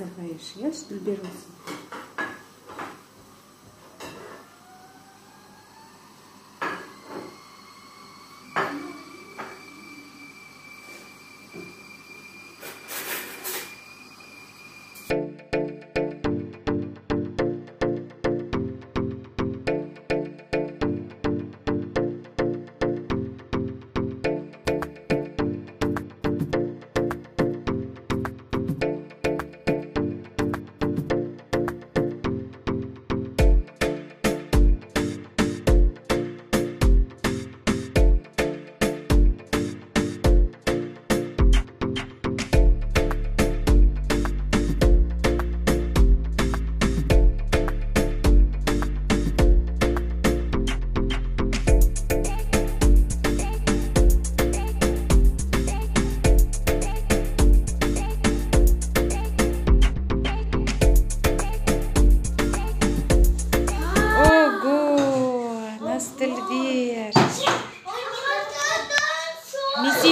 Azırlayış, yaş dülber olsun. Ogo, nasıl dülber!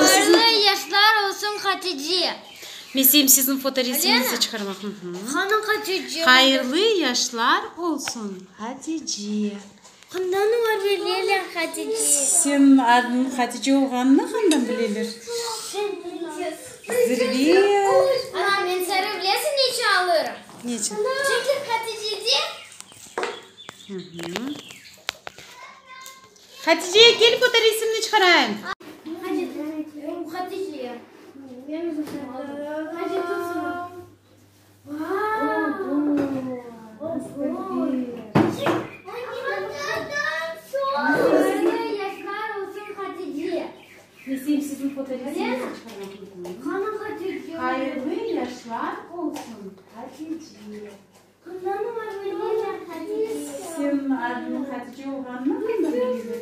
Hayırlı yaşlar olsun, Hatice! Meseyim siziñ fotoresimiñizni çıqarmaq. Hayırlı yaşlar olsun, Hatice! Seniñ adıñ Hatice olğanını qandan bileler? Zirve! Neçün? Hatice, kel fotoresimni çıqarayım. Hayırlı yaşlar olsun, Hatice! Seniñ adıñ Hatice olğanını qanday bileler?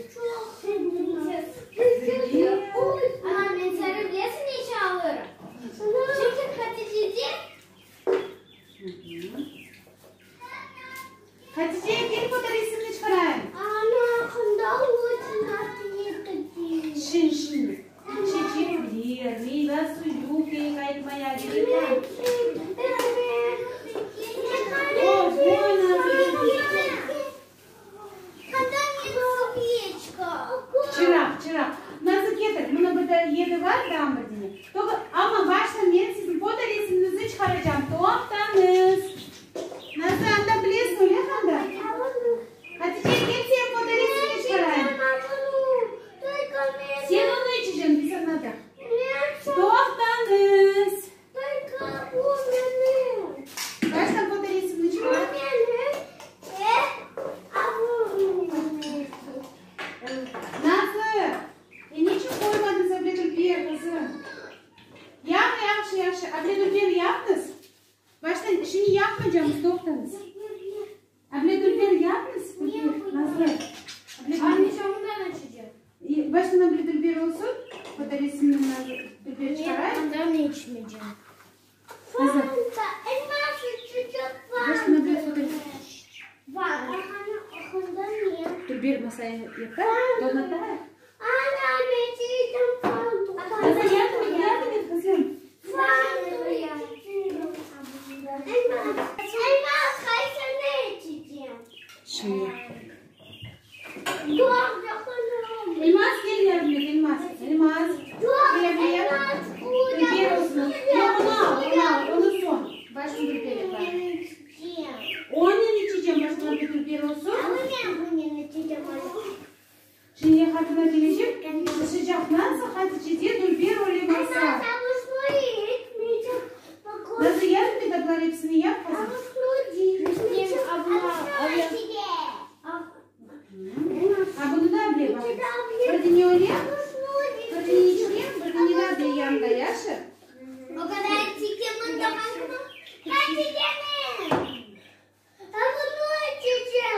Hatice, kel fotoresimni çıqarayım. Şimdi, şimdi. Çiçekler, meyva suyu, kek aytmaya gerek Çıraq, çıraq. Nazı, ketir, mına bir de yedi bar, daa bir dene. Amma başta men siziñ fotoresimniñizni çıqaracam. Toqtañız. Nazı, anda bilesiñ, öyle anda? Hatice, kel sen fotoresimni çıqarayım. Sen onı içeceñ, biz añladıq. Toqtañız. Baştan fotoresimni çıqar. Nazlı, e neçün qoymadıñız able dülber, qızım? Yahşı, yahşı, yahşı. Able dülber yapıñız. Baştan, şimdi yapmaycamız, toqtañız. Able dülber yapıñız, dülber, Nazlı. Baştan able dülber olsun, fotoresimni Nazlı dülber çıqarayıq. Nazlı. Baştan able fotoresim. Dülber masayı yapar, donatayıq. Nazlı, yardım et, yardım et, qızım. Şimdi. Elmaz, kel yardım et, Elmaz. Elmaz, gel buraya. Dülber olsun. Yoq, onı al, onı al, onı soñ. Başını dülber yapar. Onen içeceñ, başına bir dülber olsun. Şimdi hatına kelecek, qızışacaq, nasıl Haticede dülber öyle masa? Nazlı, yardım et, ablalar episini yap, qızım. A bunı da able, baq. Bir dene öyle, bir dene içine, bir dene de able yanında, yaşı?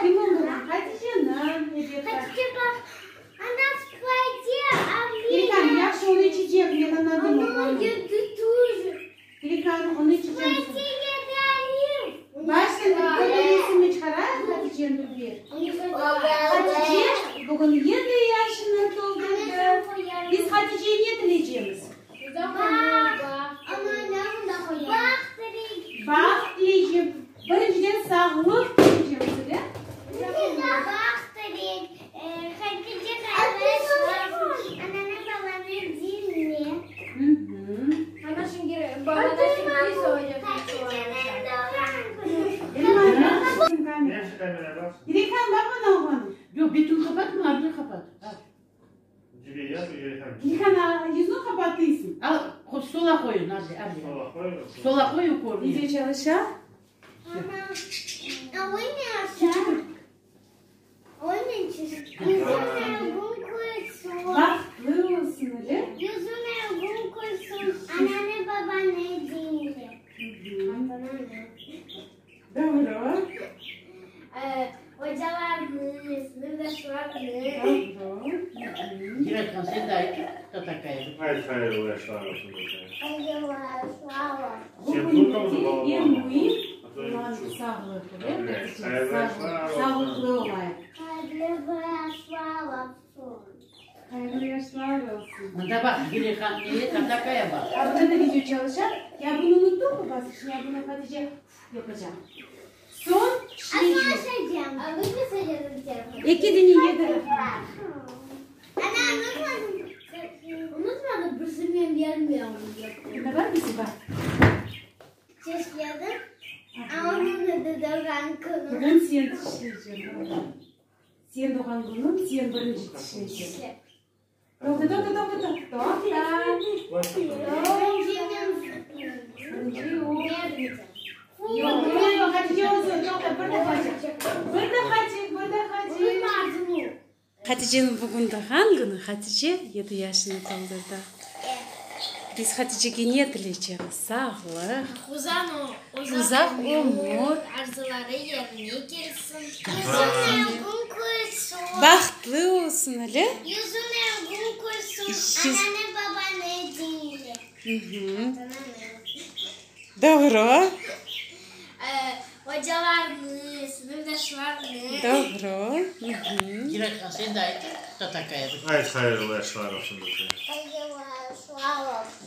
Kim oldı? Haticeniñ, elbette. Pelikan, yahşı, onı içecek, men añladım, oğlanım. Pelikan, onı içecek. Başta fotoresimni çıqarayıq, Haticeni dülber. Hatice bugün yedi yaşını toldurdı. Biz Haticege ne tileycemiz? Baht. Girihan, baq mına oğlanım. Yoq, betini qapatma, arnı qapat. Al. Girihan, yüzüni qapattıysıñ. Al, sola qoyun, arle, arle. Sola qoyun, körünüyor. Video çalışa. Bahtlı olsun, öyle? Doğru. Doğru. Girethan, sen de ayt, tatakaya. Bu künlerde eñ müim olanı sağlıq, öyle? Sağlıqlı olayıq. Hayırlı yaşlar olsun. Mında baq, Girethan, neye, tatakaya baq. A bunda da video çalışa. Ya bunı unuttım mı basışını, ya bunı Hatice yapacaq. Soñ tişleycek. Eki dene yedi. Bunda bar mı bar? Bugün sen tişleyceksin. Sen doğğan künüñ, sen birinci tişleyceksin. Toqta, toqta, toqta, toqta. Birinci o. Yoq, yoq, yoq, Hatice olsun. Toqta, bir dafacıq. Bir dafacıq, bir dafacıq. Haticeniñ bugün doğğan künü, Hatice yedi yaşını toldurdı. Biz Haticege ne tileycemiz? Sağlıq, uzaq ömür, bahtlı olsun, öyle? Doğru. Ocalarnı, sınıfdaşlarnı. Doğru. Giraytqan, sen de ayt, tatakaya bir. Ayt, hayırlı yaşlar olsun dese.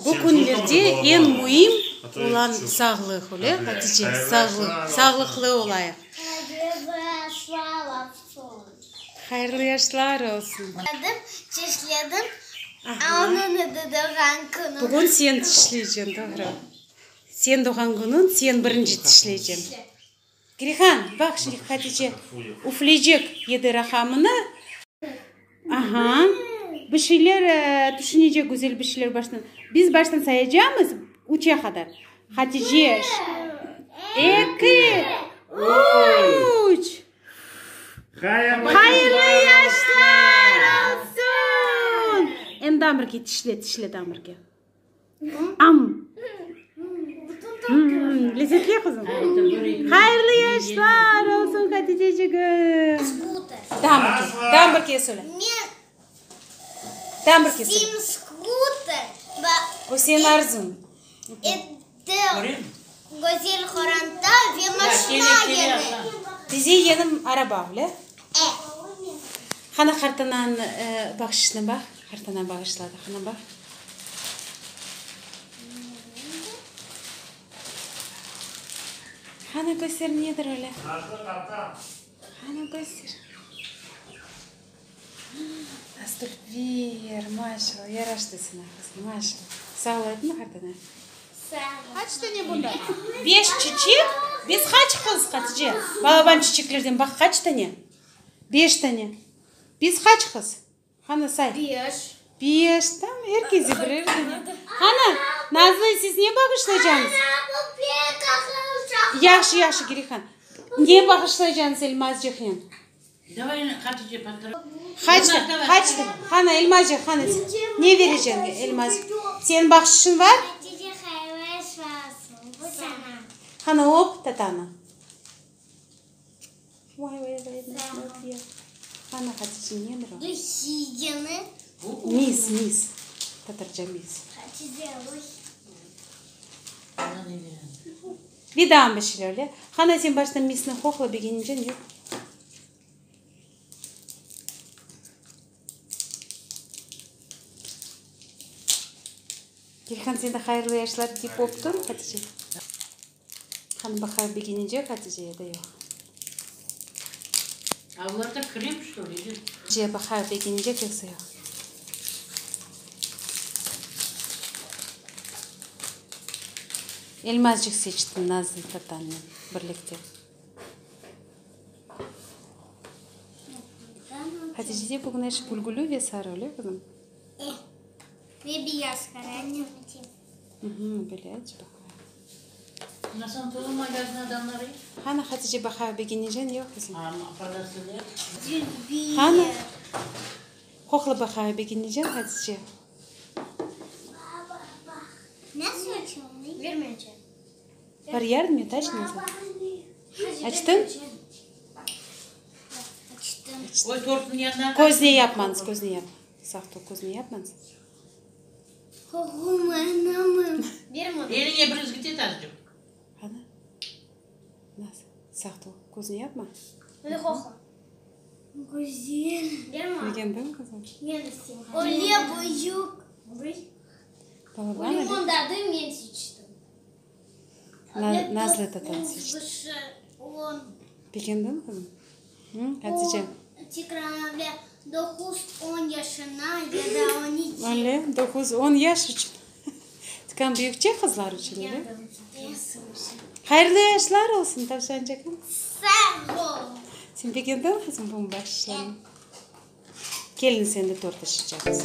Bu künlerde eñ müim olan sağlıq, öyle, Hatice? Sağlıq, sağlıqlı olayıq. Hayırlı yaşlar olsun. Hayırlı yaşlar olsun. Çeşledim, onıñ adı doğğan künü. Bugün sen tişleyceñ, doğru. Sen doğğan künüñ, sen birinci tişleyceñ. Girihan, baq şimdi Hatice üfleycek yedi raqamını. Aha, bir şeyler tüşünecek, güzel bir şeyler baştan. Biz baştan sayacamız üçe qadar. Hatice, eki, üç. Hayırlı yaşlar olsun! Endi damirke tişle, tişle damirke. Am! Lezzetli qızım. Hayırlı yaşlar olsun, Haticecigim. Damirke, damirke söyle. Damirke söyle. O seniñ arzuñ. Bize yeni araba, öyle? Qana qartananıñ bahşışına baq. Qartana bağışladı, qana baq. Qana köster, nedir öyle? Qana köster. Astulber, maşallah, yaraştı saña, qızım, maşallah. Sağ ol aytma qartana. Sağ ol. Qaç tane bunda? Beş çiçek. Biz qaç qız, Hatice? Balaban çiçeklerden baq, qaç tane? Beş tane. Biz qaç qız? Qana, say. Beş. Beş, tam, er kese birer dane. Qana, Nazlı, siz ne bağışlaycañız? Ana, bu pek aqıllı. Yahşı, yahşı, Girihan. Ne bağışlaycañız Elmazcıqnen? Davay, Hatice, pozdravь. Qaç tane, qaç tane? Qana, Elmazcıq, qana, ne bereceñ Elmazcıq? Seniñ bahşışıñ bar? Hatice, hayırlı olsun, bu saña. Qana, öp tatanı. Vay, vay, vay, nasıl öpüyor. Qana, Hatice, nedir o? Duhigini. Mis, mis. Tatarca mis. Hatice, Bir daa bir şeyler öyle. Qana, sen başta misni qoqla, begeneceñ, yoq. Gülhan, sen de hayırlı yaşlar dep öptüñ, Hatice. Qani baqayıq, begenecek Hatice ya da yoq. A bular da krem, çto li, ili? Hatice, baqayıq, begenecek yoqsa yoq. Elmazcıq seçtim Nazlı tatannen birlikte. Hatice, bugün er şey gülgülü ve sarı, öyle qızım? E, ve beyaz qara. Böyle, aç baqayıq. Nasıl tulum magazin adamları? Qani, Hatice, baqayıq, begeneceñ, yoq, qızım? Dülber. Qani, qoqla baqayıq, begeneceñ, Hatice? Nasıl açılmay? Vermeycem. Bar, yardım et, aç, Nazlı. Açtıñ? Açtım. Oy tortnıñ yanına. Közüne yapmañız, közüne yap. Sağ tol, közüne yapmañız. Eliñe bir ızgıt et azıcıq. Qani? Naz, sağ tol, közüne yapma. Güzel. Begendiñmi, qızım? Öyle büyük. Balaban öyle. Limon tadı men seçtim. Nazlı tatan seçti. Begendiñmi, qızım? Hatice. 9-10 yaşına ya da 12. Öyle, 9-10 yaş içün. Tükân büyükçe qızlar içün, öyle? Hayırlı yaşlar olsun, tavşançıqım. Sağ ol. Sen begendiñmi, qızım, bu bahşışlarnı? Keliñiz, endi tort aşaycaqmız.